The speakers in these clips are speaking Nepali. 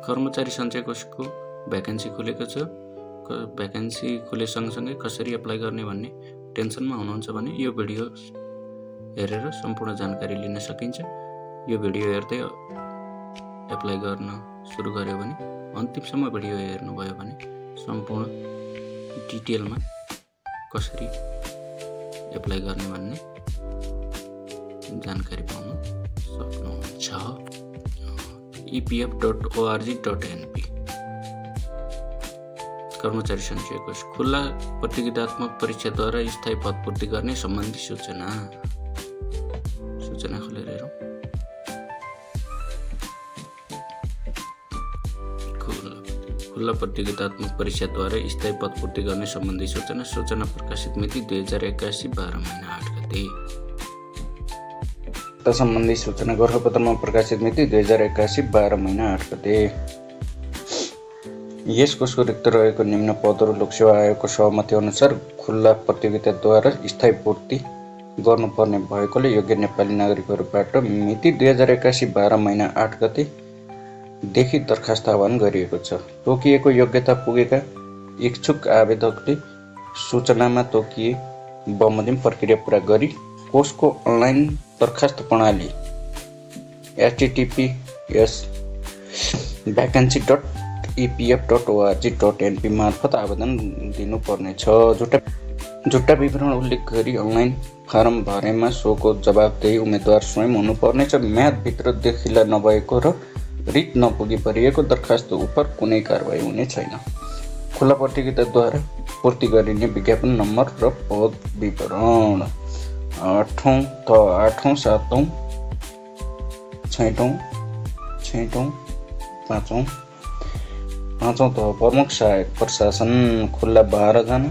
कर्मचारी सञ्चय कोषको भ्याकेन्सी खुलेको छ। भ्याकेन्सी खुले सँगसँगै कसरी एप्लाई गर्ने भन्ने टेन्सनमा हुनुहुन्छ भने यो भिडियो हेरेर सम्पूर्ण जानकारी लिन सकिन्छ। यो भिडियो हेर्दै एप्लाई गर्न सुरु गर्यो भने अन्तिमसम्म भिडियो हेर्नुभयो भने सम्पूर्ण डिटेलमा कसरी एप्लाई गर्ने भन्ने जानकारी पाउन सक्नुहुन्छ। epf.org.np कर्मचारी सञ्चय कोष खुल्ला प्रतियोगितात्मक परीक्षाद्वारा स्थायी पदपूर्ति गर्ने सम्बन्धी सूचना खोलेर हेरौँ। खुल्ला प्रतियोगितात्मक परीक्षाद्वारा स्थायी पदपूर्ति गर्ने सम्बन्धी सूचना प्रकाशित मिति 2081 12 महिना 8 गते। सम्बन्धी सूचना गोरखापत्रमा प्रकाशित मिति 2081 12 महिना 8 गते। यस कोषको रिक्त रहेको निम्न पदहरू लोकसेवा आयोगको सहमति अनुसार खुल्ला प्रतियोगिताद्वारा स्थायी पूर्ति गर्नुपर्ने भएकोले योग्य नेपाली नागरिकहरूबाट मिति 2081 12 महिना 8 गते देखि दरखास्त आह्वान गरिएको छ। तोकिएको योग्यता पुगेका इच्छुक आवेदकले सूचनामा तोकिए बमोजिम प्रक्रिया पूरा गरी कोषको अनलाइन दरखास्त प्रणाली https://vacancy.epf.org.np मार्फत आवेदन दिनुपर्नेछ। झुट्टा विवरण उल्लेख गरी अनलाइन फारम भरेमा सोको जवाबदेही उम्मेदवार स्वयं हुनुपर्नेछ। म्यादभित्र देखिला नभएको र रिट नपुगी परिएको दरखास्त उप कुनै कारबाही हुने छैन। खुल्ला प्रतियोगिताद्वारा पूर्ति गरिने विज्ञापन नम्बर र पद विवरण 8औं, 7औं, 6औं, 5औं तह प्रमुख सहायक प्रशासन खुल्ला 12 जना,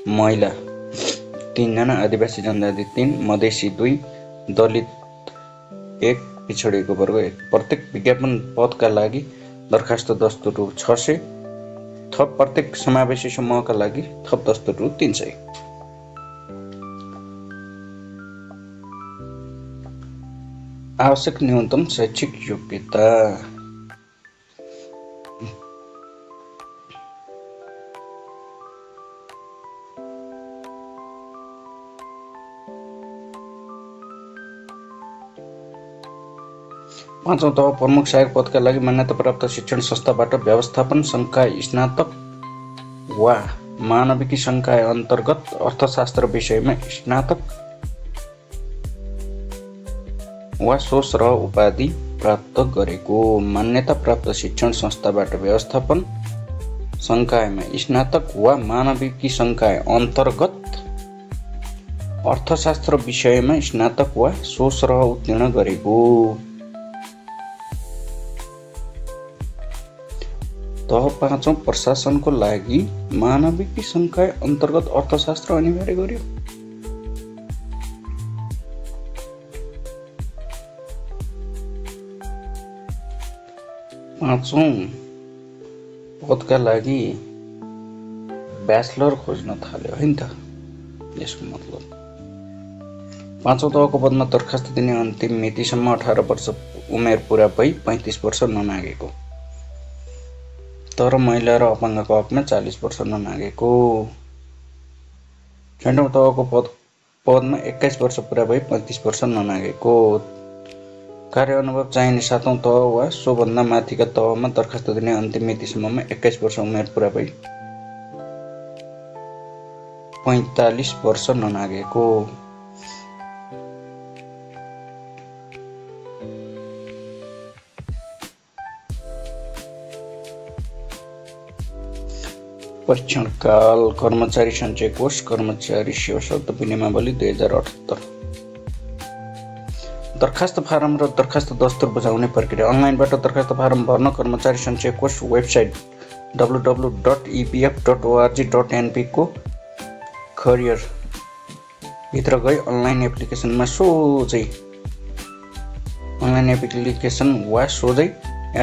महिला 3 जना, आदिवासी जनजाति 3, मधेसी 2, दलित 1, पिछडिएको वर्ग 1। प्रत्येक विज्ञापन पदका लागि दरखास्त दस्तुर रु 600, थप प्रत्येक समावेशी समूहका लागि थप दस्तुर रु 300। आवश्यक न्यूनतम शैक्षिक योग्यता 5औं तह प्रमुख सहायक पदका लागि मान्यता प्राप्त शिक्षण संस्थाबाट व्यवस्थापन संकाय स्नातक वा मानविकी संकाय अन्तर्गत अर्थशास्त्र विषयमा स्नातक वा सोसरह उपाधि प्राप्त गरेको। मान्यता प्राप्त शिक्षण संस्थाबाट व्यवस्थापन संकायमा स्नातक वा मानविकी संकाय अन्तर्गत अर्थशास्त्र विषयमा स्नातक वा सोसरह उत्तीर्ण गरेको। तह 5औं प्रशासनको लागि मानविकी संकाय अन्तर्गत अर्थशास्त्र अनिवार्य गर्यो। 5औं पदका लागि ब्याचलर खोज्न थाल्यो है त। यसको मतलब 5औं तहको पदमा दरखास्त दिने अन्तिम मितिसम्म 18 वर्ष उमेर पुरा भई 35 वर्ष ननागेको, तर महिला र अपाङ्गको हकमा 40 वर्ष ननागेको। 6औं तहको पदमा 21 वर्ष पुरा भई 35 वर्ष ननागेको। कार्य अनुभव चाहिने 7औं तह वा सोभन्दा माथिका तहमा दरखास्त दिने अन्तिम मितिसम्ममा 21 वर्ष उमेर पुरा भई 45 वर्ष ननागेको। परीक्षण काल कर्मचारी सञ्चय कोष कर्मचारी सेवा शब्द विनियमावली 2078। दरखास्त फारम र दरखास्त दस्तुर बुझाउने प्रक्रिया अनलाइनबाट दरखास्त फारम भर्न कर्मचारी सञ्चय कोष वेबसाइट www.epf.org.np को करियर भित्र गई अनलाइन एप्लिकेसनमा सोझै अनलाइन एप्लिकेसन वा सोझै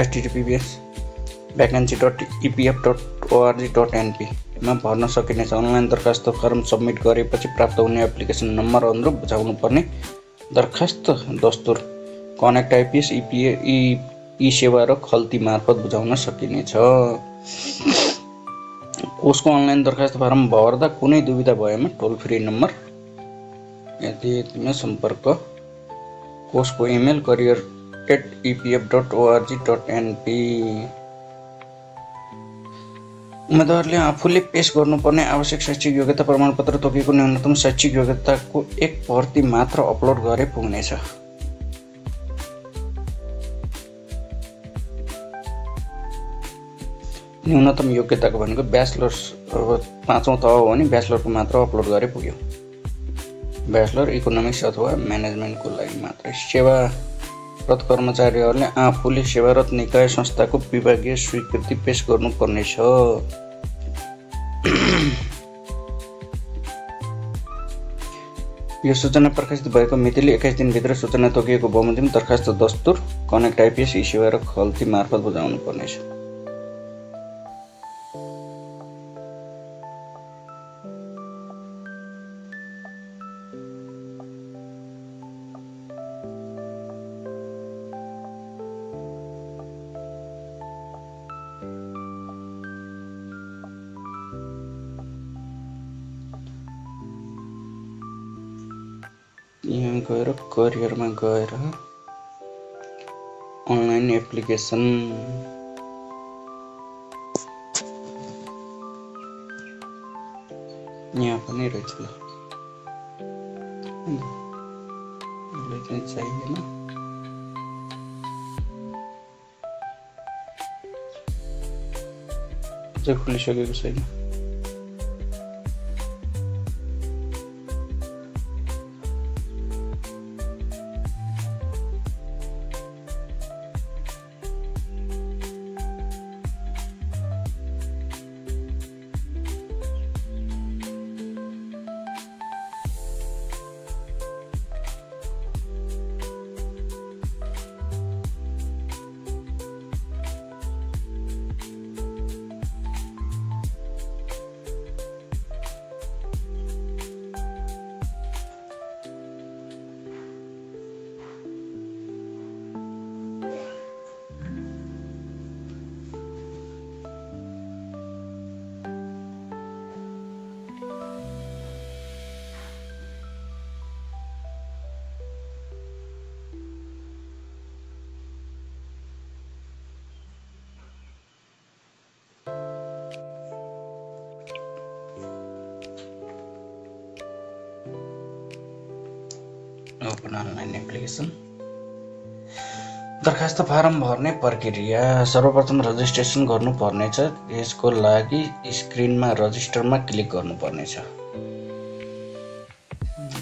https://vacancy.epf.org.np मा भर्न सकिनेछ। अनलाइन दरखास्त फारम सबमिट गरेपछि प्राप्त हुने एप्लिकेसन नम्बर अनुरूप बुझाउनु पर्ने दरखास्त दस्तुर कनेक्ट आइपिएस ई सेवा र खल्ती मार्फत बुझाउन सकिनेछ। कोषको अनलाइन दरखास्त फारम भर्दा कुनै दुविधा भएमा टोल फ्री नम्बर यतिमा सम्पर्क। कोषको इमेल career@epf.org.np। उम्मेदवारले आफूले पेश गर्नुपर्ने आवश्यक शैक्षिक योग्यता प्रमाणपत्र तोकेको न्यूनतम शैक्षिक योग्यताको 1 प्रति मात्र अपलोड गरे पुग्नेछ। न्यूनतम योग्यताको भनेको ब्याचलर्स, अब 5औं तह हो भने ब्याचलरको मात्र अपलोड गरे पुग्यो। ब्याचलर इकोनोमिक्स अथवा म्यानेजमेन्टको लागि मात्रै। सेवारत कर्मचारीहरूले आफूले सेवारत निकाय संस्थाको विभागीय स्वीकृति पेश गर्नुपर्नेछ। यो सूचना प्रकाशित भएको मितिले 21 दिनभित्र सूचना तोकिएको बमोजिम दरखास्त दस्तुर कनेक्ट आइपिएस ई सेवा र खल्ती मार्फत बुझाउनु पर्नेछ। यहाँ गएर करियरमा गएर अनलाइन एप्लिकेसन यहाँ पनि रहेछ। ल यसले चाहिँ चाहिएन। चाहिँ खुलिसकेको छैन। Open online application. दरखास्त फारम भर्ने प्रक्रिया। सर्वप्रथम रजिस्ट्रेसन गर्नुपर्नेछ। यसको लागि स्क्रिनमा रजिस्टरमा क्लिक गर्नुपर्नेछ।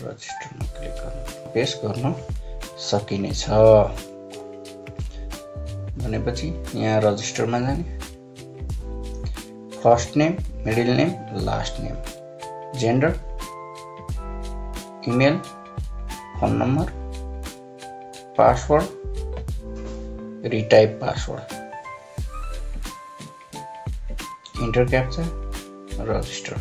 रजिस्टरमा क्लिक गर्नु पेश गर्न सकिनेछ। भनेपछि यहाँ रजिस्टरमा जाने। First name, middle name, last name, gender, email, phone number, password, retype password, enter captcha, register.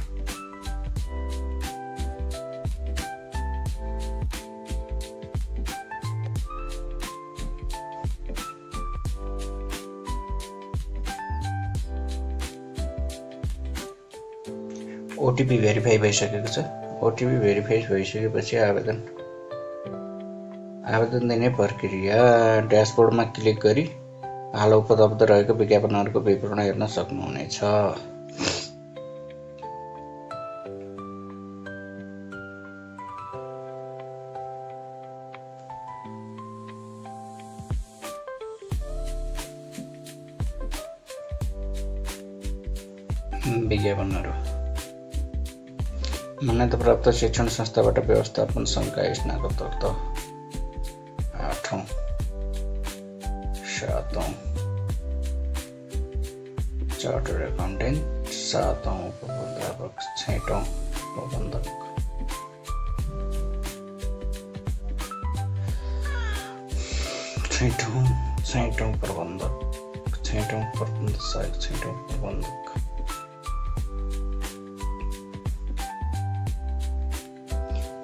OTP verify भइसकेको छ। ओटिपी भेरिफाई भइसकेपछि आवेदन दिने प्रक्रिया। ड्यासबोर्डमा क्लिक गरी हाल उपलब्ध रहेको विज्ञापनहरूको विवरण हेर्न सक्नुहुनेछ। विज्ञापनहरू। मान्यता प्राप्त शिक्षण संस्थाबाट व्यवस्थापन संकाय स्नातकोत्तर 8औं 7औं चार्टर्ड अकाउन्टेन्ट 7औं उपप्राध्यापक 6औं प्रबन्धक 6औं प्रबन्धक 6औं प्रबन्ध सहायक 6औं प्रबन्धक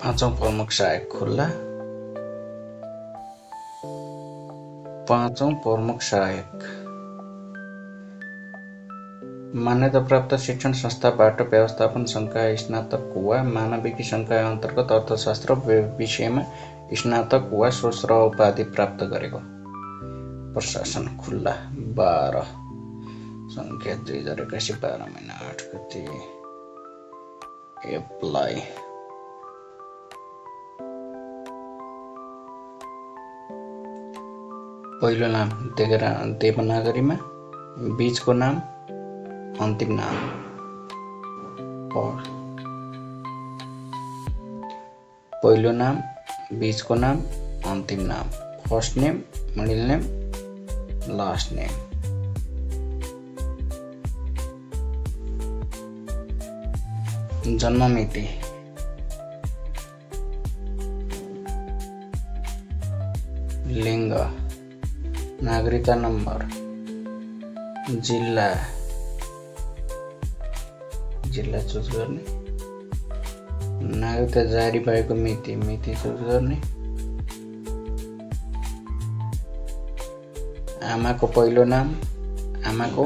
5औं प्रमुख सहायक खुल्ला पाँचौं प्रमुख सहायक मान्यता प्राप्त शिक्षण संस्थाबाट व्यवस्थापन संकाय स्नातक वा मानविकी संकाय अन्तर्गत अर्थशास्त्र विषयमा स्नातक वा स्रोत उपाधि प्राप्त गरेको। प्रशासन खुल्ला 12 संख्या 2081 12 महिना 8 गते। एप्लाई पहिलो नाम देवनागरीमा, बीचको नाम, अन्तिम नाम। पहिलो नाम, बीचको नाम, अन्तिम नाम। First name, middle name, last name. जन्म मिति, लिङ्ग, नागरिकता नम्बर, जिल्ला चुज गर्ने, नागरिकता जारी भएको मिति चुज गर्ने, आमाको पहिलो नाम, आमाको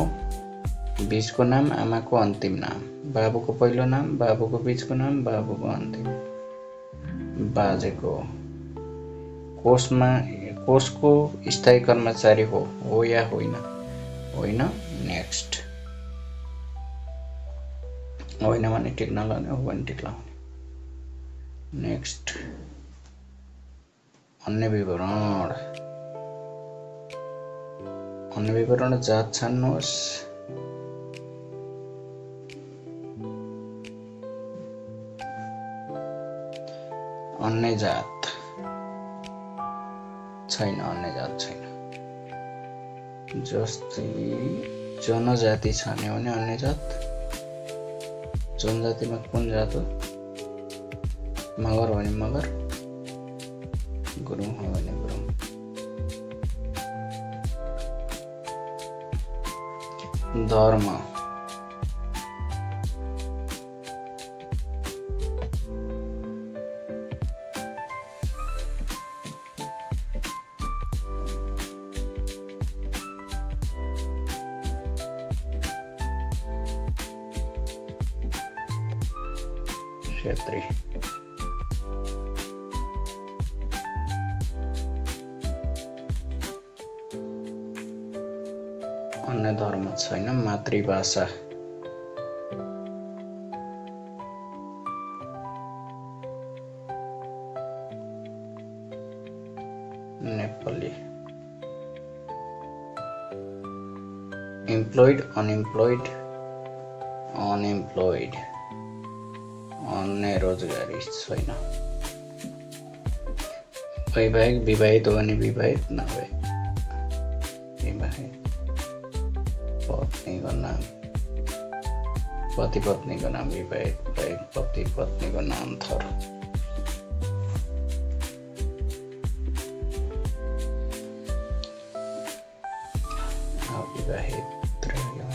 बीचको नाम, आमाको अन्तिम नाम, बाबुको पहिलो नाम, बाबुको बीचको नाम, बाबुको अन्तिम, बाजेको, कोषको स्थायी कर्मचारी हो या होइन? होइन, नेक्स्ट। होइन भने टिक नलाउने, हो भने टिक लाउने। नेक्स्ट। अन्य विवरण जात छान्नुहोस्। अन्य जात छैन, जस्तै जनजाति छान्यो भने अन्य जात। जनजातिमा कुन जात हो? मगर भने मगर, गुरुङ हो भने गुरुङ। धर्म क्षेत्री। अन्य धर्म छैन। मातृभाषा नेपाली। इम्प्लोइड, अनइम्प्लोइड, अन्य रोजगारी छैन। वैवाहिक, विवाहित हो भने विवाहित, नभए विवाहित। पत्नीको नाम, पति पत्नीको नाम, विवाहित पति पत्नीको नाम थर। अविवाहित रह्यो।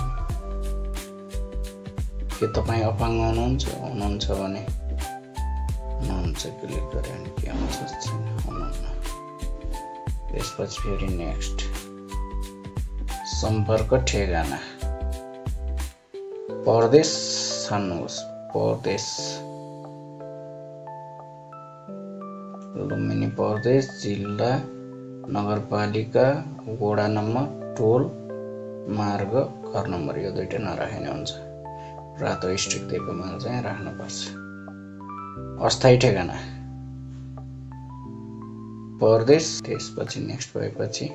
के तपाईँ अपाङ्ग हुनुहुन्छ भने हुनुहुन्छ, क्लिक गरे भने के आउँछ? हुनुहुन्न। त्यसपछि फेरि नेक्स्ट। सम्पर्क ठेगाना। प्रदेश छान्नुहोस्। प्रदेश लुम्बिनी प्रदेश, जिल्ला, नगरपालिका, वडा नम्बर, टोल, मार्ग, घर नम्बर। यो दुईटा नराखे नि हुन्छ। रातो स्ट्रिक दिएकोमा चाहिँ राख्नुपर्छ। अस्थायी ठेगाना प्रदेश। त्यसपछि नेक्स्ट भएपछि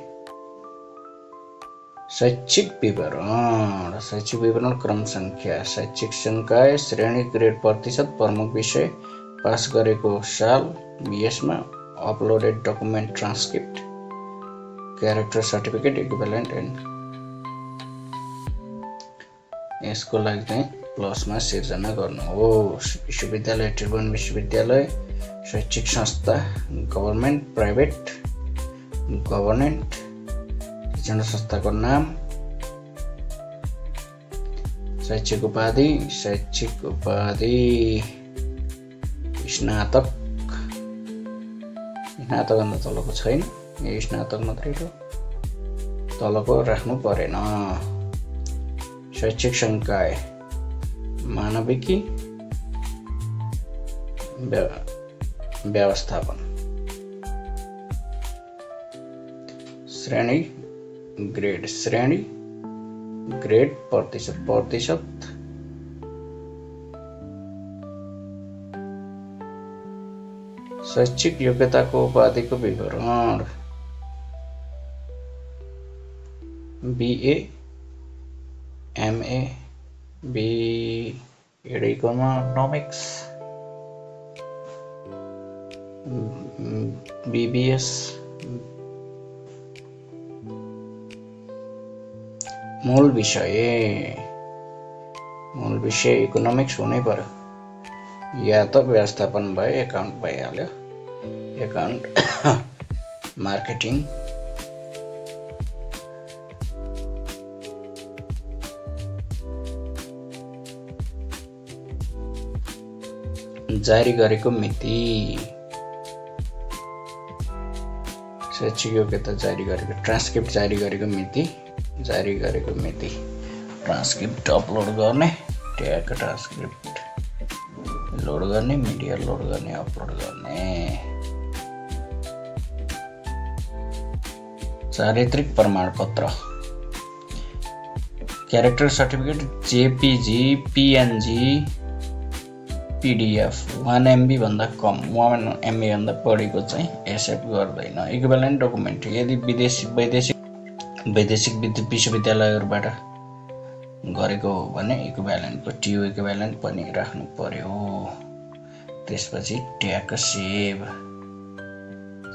शैक्षिक विवरण क्रम संख्या, शैक्षिक संकाय, श्रेणी, ग्रेड, प्रतिशत, प्रमुख विषय, पास गरेको साल, यसमा uploaded document, transcript, character certificate, equivalent and यसको लागि चाहिँ प्लसमा सिर्जना गर्नुहोस्। विश्वविद्यालय, त्रिभुवन विश्वविद्यालय, शैक्षिक संस्था, गभर्मेन्ट, प्राइभेट, गभर्नेन्ट, शिक्षण संस्थाको नाम, शैक्षिक उपाधि, स्नातक भन्दा तलको छैन, यो स्नातक मात्रै हो। तलको राख्नु परेन। शैक्षिक संकाय मानविकी व्यवस्थापन। श्रेणी ग्रेड प्रतिशत शैक्षिक योग्यताको उपाधिको विवरण BA MA B.Ed Economics BBS मूल विषय इकोनोमिक्स हुनै पर्यो या त व्यवस्थापन भयो एकाउन्ट भइहाल्यो एकाउन्ट मार्केटिङ जारी गरेको मिति शैक्षिक योग्यता जारी गरेको ट्रान्सक्रिप्ट जारी गरेको मिति ट्रान्सक्रिप्ट अपलोड गर्ने ट्याग ट्रान्सक्रिप्ट लोड गर्ने मिडिया लोड गर्ने अपलोड गर्ने चारित्रिक प्रमाणपत्र character certificate JPG PNG PDF 1 MB भन्दा कम 1 MB भन्दा बढीको चाहिँ एक्सेप्ट गर्दैन। इक्विभ्यालेन्ट डकुमेन्ट यदि वैदेशिक विश्वविद्यालयहरूबाट गरेको हो भने इक्विभ्यालेन्टको TU इक्विभ्यालेन्ट पनि राख्नु पर्यो। त्यसपछि ट्याग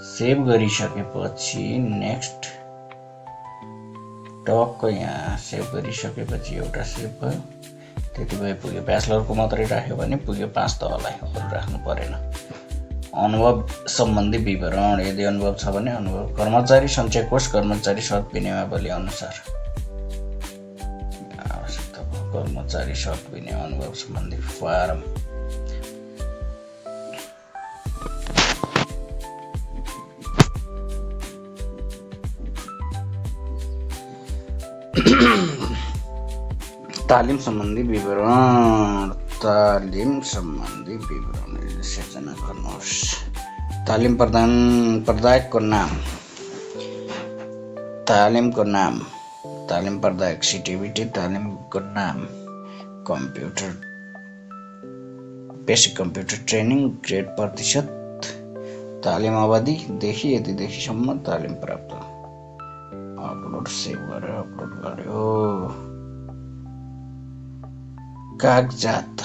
सेभ गरिसकेपछि नेक्स्ट टक्क यहाँ सेभ गरिसकेपछि एउटा सेभ भयो त्यति भए पुग्यो। ब्याचलरको मात्रै राख्यो भने पुग्यो 5 तहलाई अरू राख्नु परेन। अनुभव सम्बन्धी विवरण यदि अनुभव छ भने अनुभव कर्मचारी सञ्चय कोष कर्मचारी शर्त विनियमावली अनुसार आवश्यकता कर्मचारी शर्त विनियम अनुभव सम्बन्धी फारम तालिम सम्बन्धी विवरण सिर्जना गर्नुहोस्। तालिम प्रदायकको नाम तालिम प्रदायक CTBT तालिमको नाम बेसिक कम्प्युटर ट्रेनिङ ग्रेड प्रतिशत तालिम अवधि देखि यतिदेखिसम्म तालिम प्राप्त अपलोड सेभ गरेर अपलोड गर्यो। कागजात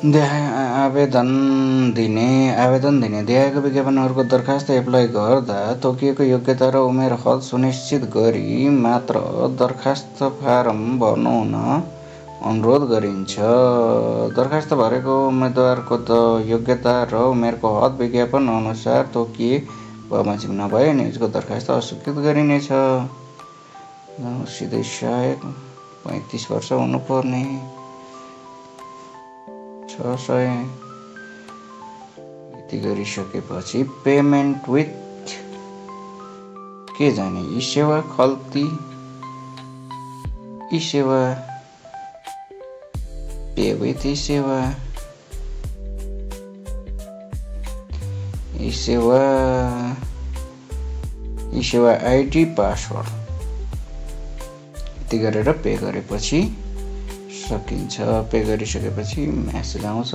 आवेदन दिने देखाएको विज्ञापनहरूको दरखास्त एप्लाई गर्दा तोकिएको योग्यता र उमेर हद सुनिश्चित गरी मात्र दरखास्त फारम भर्नु हुन अनुरोध गरिन्छ। दरखास्त भरेको उम्मेदवारको योग्यता र उमेरको हद विज्ञापन अनुसार तोकिए बमोजिम नभए निजको दरखास्त अस्वीकृत गरिनेछ। सिधै सहायक 35 वर्ष हुनुपर्ने 600 यति गरिसकेपछि पेमेन्ट विथ के जाने ई सेवा खल्ती ई सेवा पे विथ ई सेवा आइडी पासवर्ड यति गरेर पे गरेपछि सकिन्छ। पे गरिसकेपछि मेसेज आउँछ।